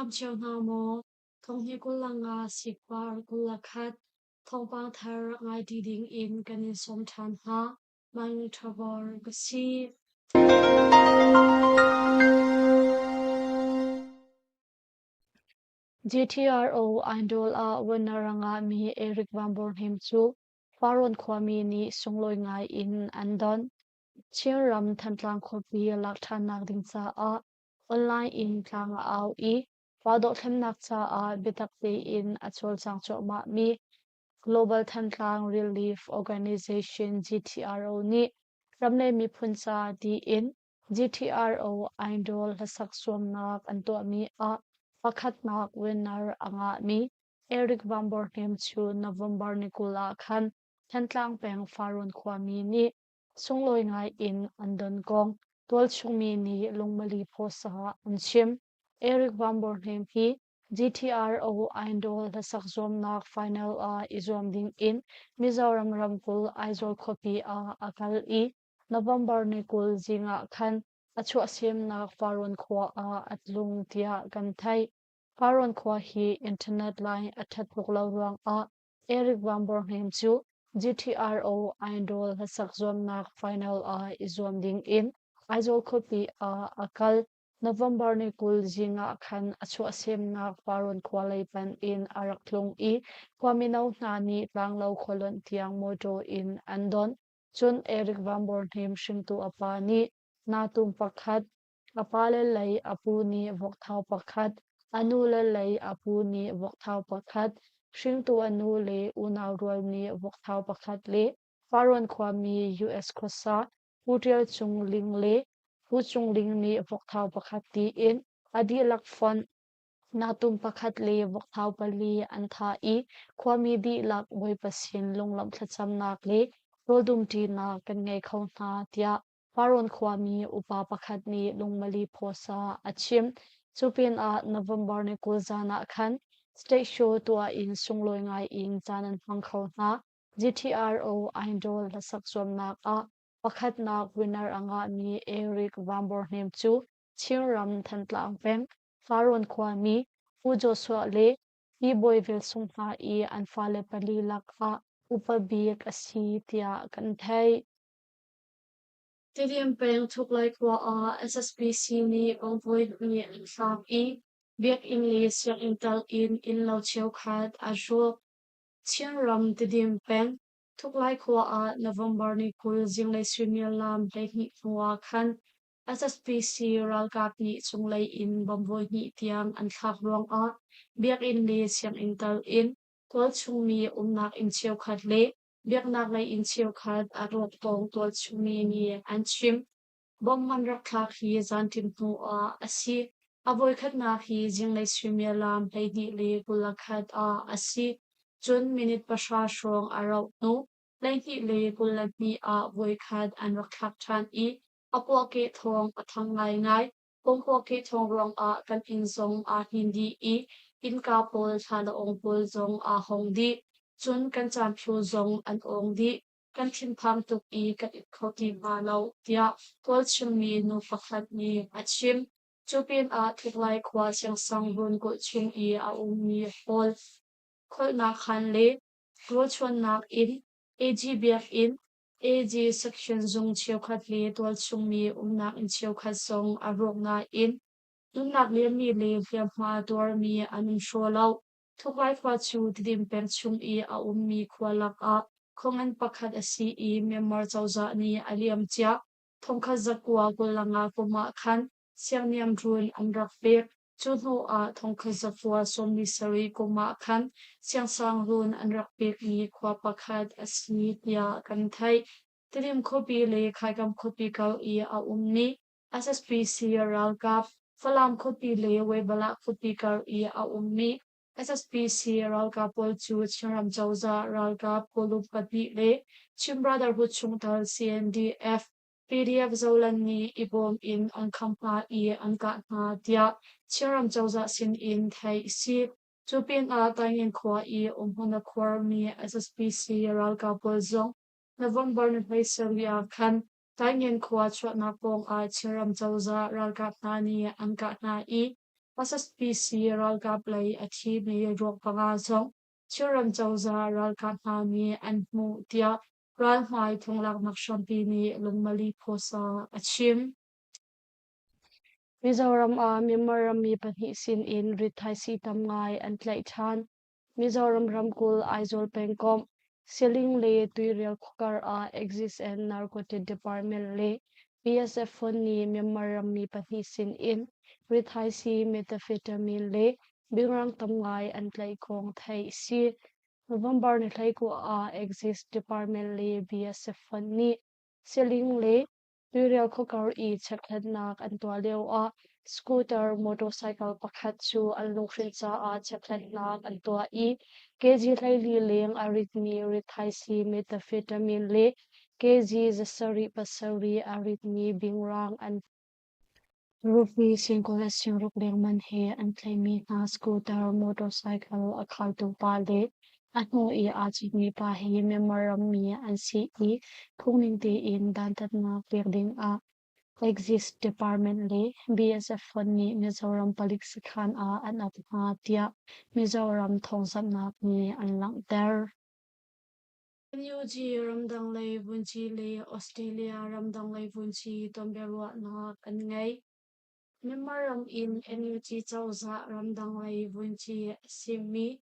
dam cio hna maw? Thonghni 25 sikpar 21 thawngpang thar ngai ṭi ding in kan in sawm ṭhan hna. Mang Ṭhabor ka si. GTRO Idol ah winner a ngahmi Eric Van Bornheim cu Farrawn khuami nih sunglawi ngai in an don. Chinram Thantlang khuapi lak ṭhannak ding caah online in tlang a au i pa dohthlennak caah biatak tein a cawlcang cuahmahmi Global Thantlang Relief Organization GTRO nih ram le miphun ca tiin GTRO Idol hlasak zuamnak an tuahmi ah pakhatnak winner a ngahmi Eric Van Borhnem cu November ni 20 ah khan Thantlang peng Farrawn khuami nih sunglawi ngai in an don kong tualchungmi nih lungmali pawsa an chim. Eric Van Borhnem hi GTRO Idol hlasak zuamnak final ah i zuam ding in Mizoram ramkulh Aizawl khuapi ah a kal i November ni 20 zing ah khan a chuahsemnak Farrawn khua ah a tlung tiah kan theih. Farrawn khua hi internet line a ṭhat tuk lo ruangah Eric Van Bornheim cu GTRO Idol hlasak zuamnak final ah i zuam ding in Aizawl khuapi ah a kal. November ni 20 zing ah khan a chuahsemnak Farrawn khua lei panh in a rak tlung i khua mino hna nih tlanglo khualonh tiang mawṭaw in an don. Cun Eric Van Bornheim hringtu a pa nih natum pakhat A pale lei a pu nih vokthau pakhat, a nule lei a pu nih vokthau pakhat, hringtu a nu le unau rual nih vokthau pakhat le Farrawn khuami US khuasa Pu Ṭial Cung Ling le Pu Cung Ling nih vokthau pakhat tiin a dihlak fonh natum pakhat le vokthau pali an thah i khuami dihlak Bawipa sin lunglawmh thlacamnak le rawldum ṭinak kan ngei kho hna tiah Farrawn khuami upa pakhat nih lungmali phawsa a chim. Cu pinah November ni 20 zan ah khan state show tuah in sunglawi ngai in caan an hmang kho hna. GTRO Idol hlasak zuamnak ah pakhatnak winner a ngahmi Eric Van Borhnem cu Chinram Thantlang peng Farrawn khuami Pu Joshua le Pi Bawi Vel Sung hna i an fale pali lakah upa bik a si tiah kan theih. Tidim peng Thuklai khua ah SSPC nih bomb hnih an thlak i biakinn le sianginn tal in innlo cheukhat a hrawk. Chinram Tidim peng Thuklai khua ah November ni 20 zinglei suimilam 12 hnu ah khan SSPC ralkap nih cunglei in bomb hnih tiang an thlak ruangah biakinn le sianginn tal in tualchungmi umnak inn cheukhat le Biaknak lei inn cheukhat a rawk kong tualchungmi nih an chim. Bomb an rak thlak hi zanṭim hnu ah a si. A voikhatnak hi zinglei suimilam 12:21 ah a si. Cun minute pahra hrawng a rauh hnu 12:22 ah voikhat an rak thlak ṭhan i a puahkeh thawng a thang ngaingai. Pawngpuahkeh thawng ruangah kan inn zong aa hnin dih i innka pawl thlalaawng pawl zong aa hong dih. Cun kan caanphiu zong an awng dih. Kan thinphang tuk i kan it kho ti hna lo, tiah tualchungmi nu pakhat nih a chim. Cu pinah Thuklai khua Siangsang runkulh chung i a ummi hall kholhnak khaan le rawlchuannak inn, AG biakinn, AG section zung cheukhat le tualchungmi umnak inn cheukhat zong a rawk nain nunnak liammi le hliamhma tuarmi an um hraw lo. Thuklai khua cu Tidim peng chung i a ummi khua lakah khuangan pakhat a si i Myanmar cozah nih a liamcia 1925 kum ah khan siangniam run an rak pek. Cu hnu ah 1947 kum ah khan siangsangruun an rak pekmi khua pakhat a si tiah kan theih. Tidim khuapi le Khaikam khuapi kal i a ummi SSPC ralkap, Falam khuapi le Webalah khuapi kar i a ummi SSPC ralkap pawl cu Chinram cozah ralkap kawluk pahnih le Chin Brotherhood chungtel CNDF PDF Zoland nih i bawm in an kham hna i an kah hna tiah Chinram cozah sin in theih a si. Cu pinah Taingen khua i umhmun a khuarmi SSPC ralkap pawl zong November ni 17 ah khan Taingen khua chuahnak pawngah Chinram cozah ralkap hna nih an kah hna i SSPC ralkap lei a thimi ruak panga zong Chinram cozah ralkap hna nih an hmuh tiah ralhmai thonglaknak hrampi nih Lungmali Phuasa a chim. Mizoram ah Myanmar rammi pahnih sinin rithaisii tam ngai an tlaih ṭhan. Mizoram ramkulh Aizawl pengkomh Siling le Tuirial khuakar ah Excise and Narcotic Department le BSF fund nih Myanmar rammi pahnih sinin rithaisii methamphetamine le bingrang tam ngai an tlaih kong theih a si. November ni 19 ah Excise Department le BSF fund nih Siling le Tuirial khuakar i chekhlatnak an tuah lioah scooter motorcycle pakhat cu an lunghrinh caah chekhlatnak an tuah i kg 14 leng a ritmi rithaisii methamphetamine le kg 7.7 a ritmi bingrang an Rupi 26 lengman he an tlaihmi hna scooter motorcycle a khaltu pa le a hnu i aa citmi pa hi Myanmar rammi an si i phungning tein dantatnak pek dingah Excise Department le BSF fonh nih Mizoram palik sakhan ah an ap hna tiah Mizoram thawngzamhnak nih an langhter. NUG ramdang lei vunci le Australia ramdang lei vunci tonbiaruahnak an ngei. Myanmar ram in NUG cozah ramdang lei vunci a simi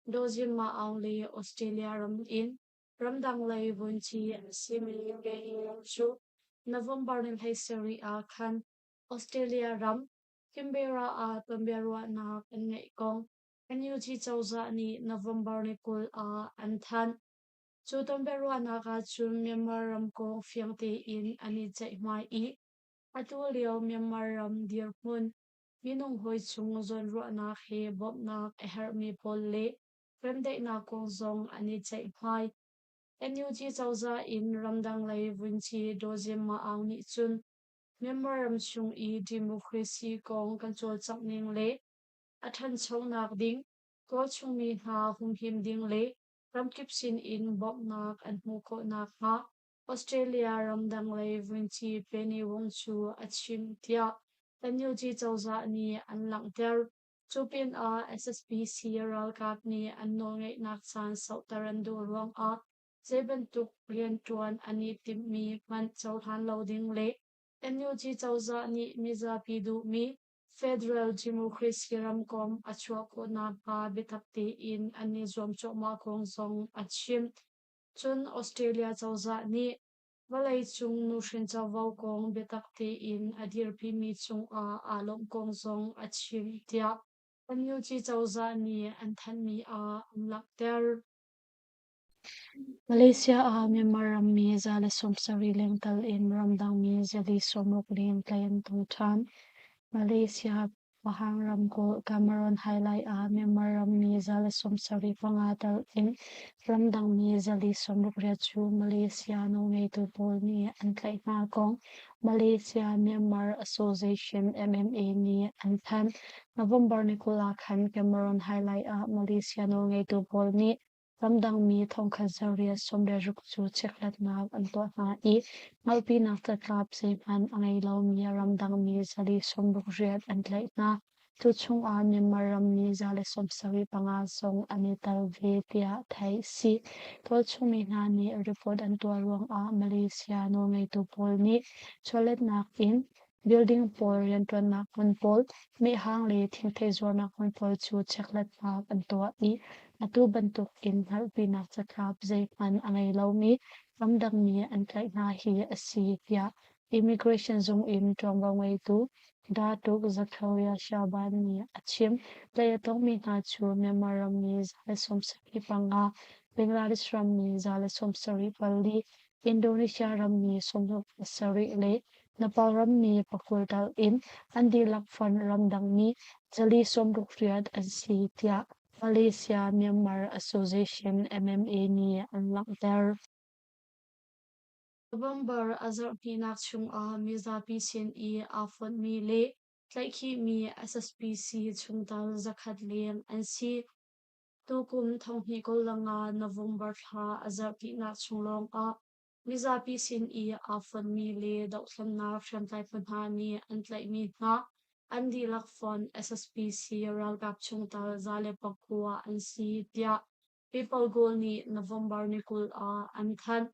Daw Zin Ma Aung le Australia ram in ramdang lei vunci a simi Penny Wong cu November ni 17 ah khan Australia ram Canberra ah tonbiaruahnak an ngeih kong NUG cozah nih November ni 20 ah an thanh. Cu tonbiaruahnak ahcun Myanmar ram kong fiang tein an i ceihmai i atu lio Myanmar ram dirhmun, minung hawi chung zawnruahnak he bawmhnak a herhmi pawl le remdaihnak kong zong an i ceihmai. NUG cozah in ramdang lei vunci Daw Zin Ma Aung nih cun Myanmar ram chung i democracy kong kan cawlcangh ning le a ṭhanchonak ding, tualchung mi hna humhim ding le ramkip sinin bawmhnak an hmuh khawh nakhnga Australia ramdang lei vunci Penny Wong cu a chim tiah NUG cozah nih an langhter. Cu pinah SSPC ralkap nih an nawlngeihnak caan sauhter an duh ruangah zeibantuk rianṭuan an i timhmi hmanh cohlan lo ding le NUG cozah nih mizapi duhmi Federal Democracy ramkomh a chuah khawh nakhnga biatak tein an i zuam cuahmah kong zong a chim. Cun Australia cozah nih vawleicung nuhrin covo kong biatak tein a dirpimi cungah aa lawmh kong zong a chim tiah NUG cozah nih an thanhmi ah an langhter. Malaysia ah Myanmar rammi 170 lengtal in ramdangmi 460 leng tlaih an tong ṭhan. Malaysia Pahang ramkulh Cameron Highlight ah Myanmar rammi 175 tal in ramdangmi 468 cu Malaysia nawlngeitu pawl nih an tlaih hna kong Malaysia Myanmar Association MMA nih an thanh. November ni 20 ah khan Cameron Highlight ah Malaysia nawlngeitu pawl nih Ramdangmi thongkhat zariat 16 cu chekhlatnak an tuah hna i hngalhpinak catlap zeihmanh a ngei lomi ramdangmi 468 an tlaih hna. Cu chungah Myanmar rammi 175 zong an i tel ve tiah theih a si. Tualchungmi hna nih report an tuah ruangah Malaysia nawlngeitu pawl nih chawletnak in Building pawl rianṭuannak hmun pawl, mehhang le thingthei zuarnak hmun pawl cu chekhlatnak an tuah i atu bantuk in hngalhpinak catlap zeihmanh a ngei lomi ramdangmi an tlaih hna hi a si tiah Immigration zung in ṭuanvo ngeitu Datuk Zakaria Shaban nih a chim. Tlaih a tongmi hna cu Myanmar rammi 175, Bangladesh rammi 174, Indonesia rammi 67 le Nepal rammi pakul tal in an dihlak fonh ramdangmi 468 an si tiah Malaysia Myanmar Association MMA nih an langhter. November a zarhhnihnak chungah mizapi sin i aa fonhmi le tlaihkhihmi SSPC chungtel zakhat leng an si. Tukum 2025 November thla a zarhhnihnak chung lawngah Mizapi sin i aa fonhmi le dohthlennak hriamtlai phu hna nih an tlaihmi hna An dihlak fonh SSPC ralkap chungtel 109 an si, tiah People Goal nih November ni 20 ah an thanh.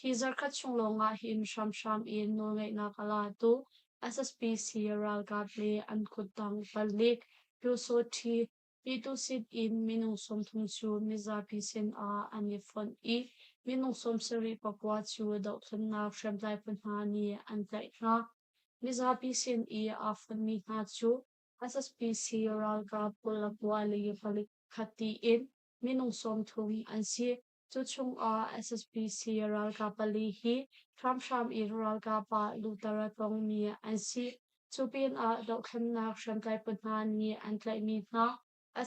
Hi zarhkhat chung lawngah hin hramhram in nawlngeihnak a latu SSPC ralkap le an kuttang palik Pyusawhti Pyitusit in minung 30 cu mizapi sinah an i fonh i minung 79 cu dohthlennak hriamtlai phu hna nih an tlaih hna. Mizapi sin i aa fonhmi hna cu SSPC ralkap 29 le palik khat tiin minung 30 an si. Cu chungah SSPC ralkap pali hi hramhram in ralkap ah luhter a tongmi an si. Cu pinah dohthlennak hriamtlai phu hna nih an tlaihmi hna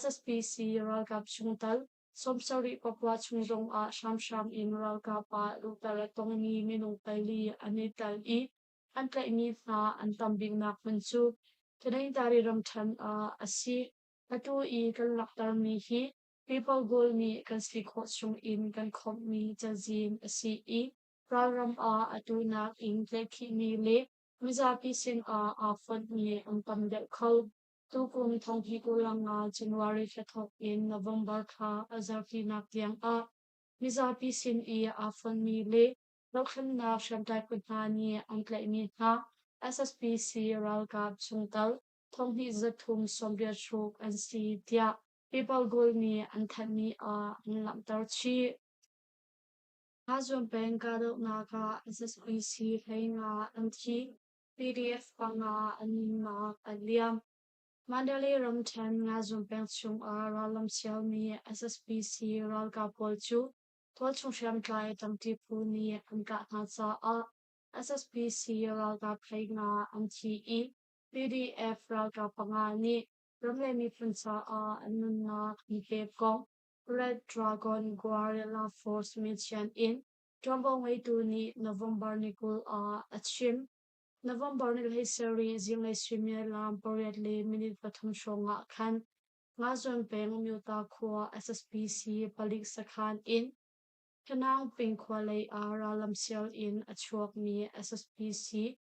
SSPC ralkap chungtel 79 chung zongah hramhram in ralkap ah luhter a tongmi minung pali an i tel i an tlaihmi hna an tam biknak hmun cu Tanintari ramṭhen ah a si. Atu i kan langhtermi hi People Goal nih kan si khawh chungin kan khawmhmi cazin a si i ralram ah atu nakin tlaihkhihmi le mizapi sinah aa fonhmi an tam deuh kho. Tukum thonghnih 25 January thla thawk in November thla a zarhlinak tiangah mizapi sin i aa fonhmi le dohthlennak hriamtlai phu hna nih an tlaihmi hna SSPC ralkap chungtel thonghnih zathum sawmriat hruk an si tiah People Goal nih an thanhmi ah an langhter chih. Ngazuam peng kahdohnak ah SSPC 15 an thi, PDF panga an nunnak a liam. Mandalay ramṭhen Ngazuam peng chungah rallam sialmi SSPC ralkap pawl cu tualchung hriamtlai ṭangṭi phu nih an kah hna caah SSPC ralkap 15 an thi i PDF ralkap panga nih ram le miphun caah an nunnak an pek kong Red Dragon Guerrilla Force minchian in ṭuanvo ngeitu nih November ni 20 ah a chim. November ni 17 zinglei suimilam pariat le minute pathum hrawng ah khan Ngazuan peng Myota khua SSPC palik sakhan in Thanang peng khua lei ah rallam sial in a chuakmi SSPC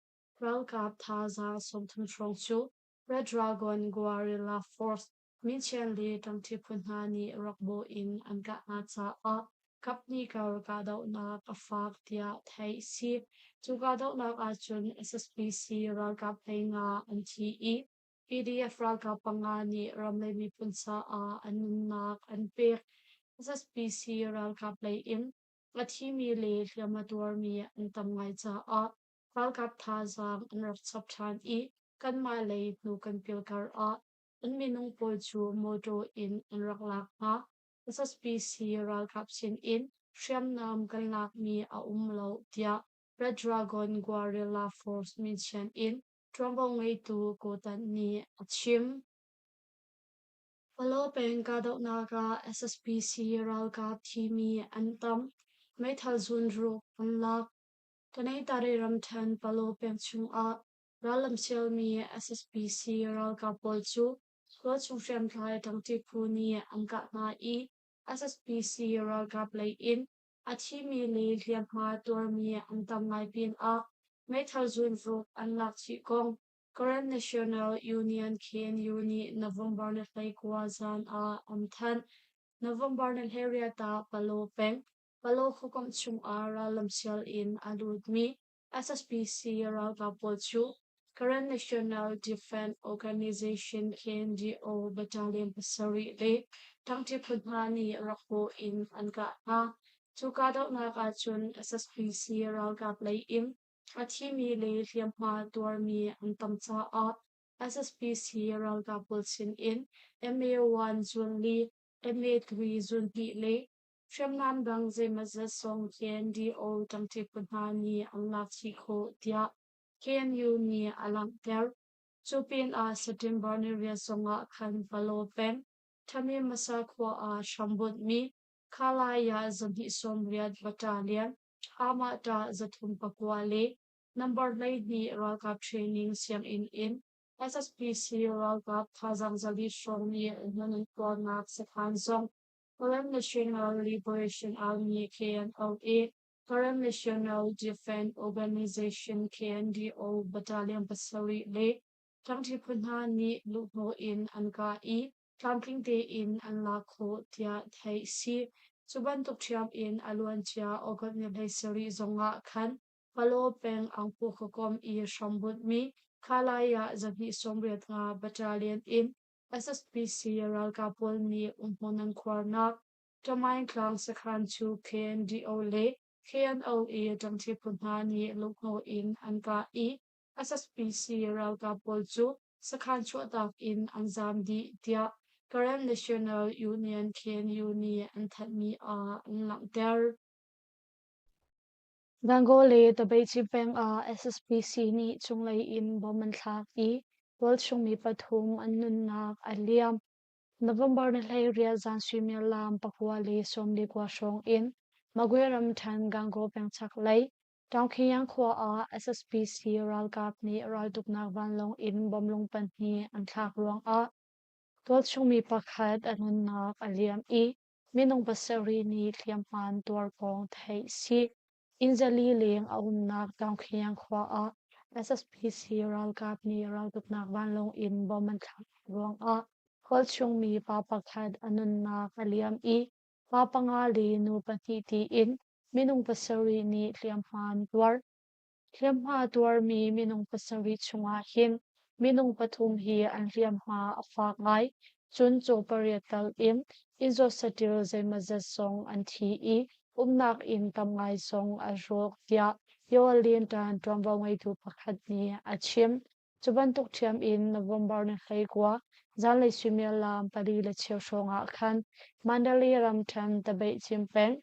ralkap thazaang 30 hrawng cu Red Dragon Guerrilla Force Minchian le ṭangṭhi phu hna nih rak bawh in an kah hna caah kaphnih kar kahdohnak a fak tiah theih a si. Cu kahdohnak ahcun SSPC ralkap 15 an thi i PDF ralkap panga nih ram le miphun caah an nunnak an pek. SSPC ralkap lei in a thimi le hliam a tuarmi an tam ngai caah ralkap thazaang an rak chap ṭhan i kanmah lei hnu kan pil kar ah an minung pawl cu mawṭaw in an rak lak hna. SSPC ralkap sinin hriamnam kan lakmi a um lo tiah Red Dragon Guerrilla Force minchian in ṭuanvo ngeitu Kotan nih a chim. Palaw peng kahdohnak ah SSPC ralkap thimi an tam. Meithal zun ruk an lak. Tanaytari ramṭhen Palaw peng chungah rallam sialmi SSPC ralkap pawl cu tualchung hriamtlai ṭangṭi phu nih an kah hna i SSPC ralkap lei in a thimi le hliamhma tuarmi an tam ngai pinah meithal zun ruk an lak chih kong Karen National Union KNU nih November ni 29 zan ah an thanh. November ni 28 ah Palaw peng, Palaw khuakomh chungah rallam sial in a lutmi SSPC ralkap pawl cu Karen National Defense Organization KNDO Battalion pasarih le ṭangṭi phu hna nih rak bawh in an kah hna. Cu kahdohnak ahcun SSPC ralkap lei in a thimi le hliamhma tuarmi an tam caah SSPC ralkap pawl sinin MA1 zun li, MA3 zun hnih le hriamnam dang zeimawzat zong KNDO ṭangṭi phu hna nih an lak chih khawh tiah KNU nih a langhter. Cu pinah September ni riat zongah khan Palaw peng Thamimasa khua ah hrambunhmi Khalaya 290 Battalion Amah ṭah 309 le number 12 ralkap training sianginn in SSPC ralkap thazaang 400 hrawng nih hmun an tuarnak sakhan zong Karen National Liberation Army KNLA, Karen National Defense Organization KNDO Battalion pasarih le Ṭangṭi phu hna nih luhhnawh in an kah i tlamtling tein an lak khawh tiah theih si. Cu bantuk ṭhiam in a luancia August ni 17 zongah khan Palaw peng Angpu khuakomh i hrambunhmi Khalaya 285 Battalion in SSPC ralkap pawl nih umhmun an khuarnak Tamain tlang sakhan cu KNDO le KNO i ṭangṭi phu hna nih lunghnawh in an kah i SSPC ralkap pawl cu sakhan chuahtak in an zaam dih tiah Karen National Union KNU nih an thanhmi ah an langhter. Gangaw le Tabeihci peng ah SSPC nih cunglei in bomb an thlak i tualchung mi pathum an nunnak a liam. November ni 18 zan suimilam 9:49 hrawng in Magwe ramṭhen Gangaw peng chaklei Taungkhiang khua ah SSPC ralkap nih raltuknak vanlawng in bomb lung pahnih an thlak ruangah tualchung mi pakhat a nunnak a liam i minung pasarih nih hliamhma an tuar kong theih a si. Inn zali leng a umnak Taungkhiang khua ah SSPC ralkap nih raltuknak vanlawng in bomb an thlak ruangah khualchung mi pa pakhat a nunnak a liam i pa panga le nu pahnih tiin minung pasarih nih hliamhma an tuar. Hliamhma tuarmi minung pasarih chungah hin minung pathum hi an hliamhma a fak ngai. Cun caw pariat tal in inn zawt saṭil zeimawzat zong an thi i umnak inn tam ngai zong an rawk tiah Yoalin ṭan ṭuanvo ngeitu pakhat nih a chim. Cu bantuk ṭhiam in November ni 19 zanlei suimilam 4:15 hrawng ah khan Mandalay ramṭhen Tabeihcin peng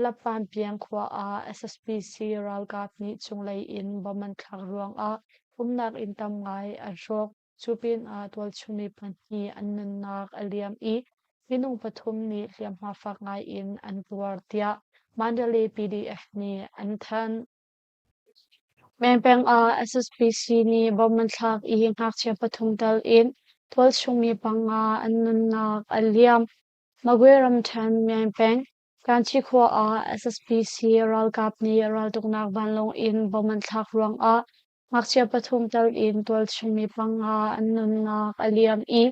Lapanpiang khua ah SSPC ralkap nih cunglei in bomb an thlak ruangah umnak inn tam ngai an hrawk. Cu pinah tualchung mi pahnih an nunnak a liam i minung pathum nih hliamhma fak ngai in an tuar tiah Mandalay PDF nih an thanh. Mengpeng ah SSPC nih bomb an thlak i ngakchia pathum tal in tualchung mi panga an nunnak a liam. Magwe ramṭhen Myaing peng, Kanchi khua ah SSPC ralkap nih raltuknak vanlawng in bomb an thlak ruangah ngakchia pathum tal in tualchung mi panga an nunnak a liam i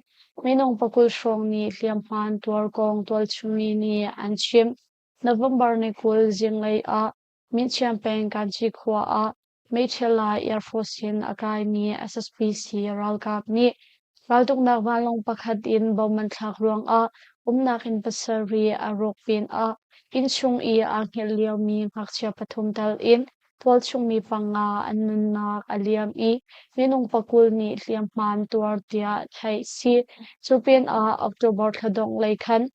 minung 20 hrawng nih hliamhma an tuar kong tualchung mi nih an chim. November ni 20 zinglei ah Minchiam peng Kanchi khua ah Meithiala Air Force in a kaimi SSPC ralkap nih raltuknak vanlawng pakhat in bomb an thlak ruangah umnak inn pasarih a rawk pinah innchung i aa hngilh liomi ngakchia pathum tal in tualchung mi panga an nunnak a liam i minung 20 nih hliamhma an tuar tiah theih a si. Cu pinah October thla dongh lei khan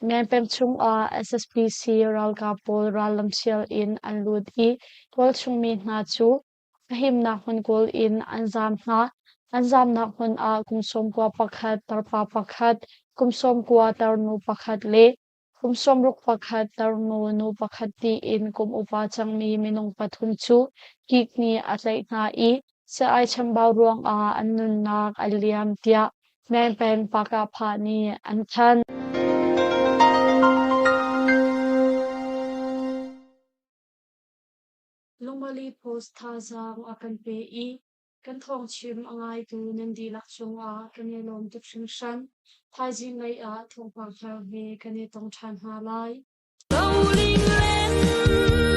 Mengpeng chungah SSPC ralkap pawl rallam sial in an lut i tualchung mi hna cu a himnak hmun kawl in an zaam hna. An zaamnak hmun ah kum 91 tarpa pakhat, kum 90 tarnu pakhat le kum 61 tarnu nu pakhat tiin kum upa cangmi minung pathum cu kik nih a tlaih hna i Sa-ai chambau ruangah an nunnak a liam tiah Mengpeng Pakahphah nih an thanh. Lungmali Post thazaang a kan pe i kan thawngchim a ngaitu nan dihlak cungah kan i lawm tuk hringhran. Thaizing lei ah thawngpang thar he kan i tong ṭhan hna lai. Roling len.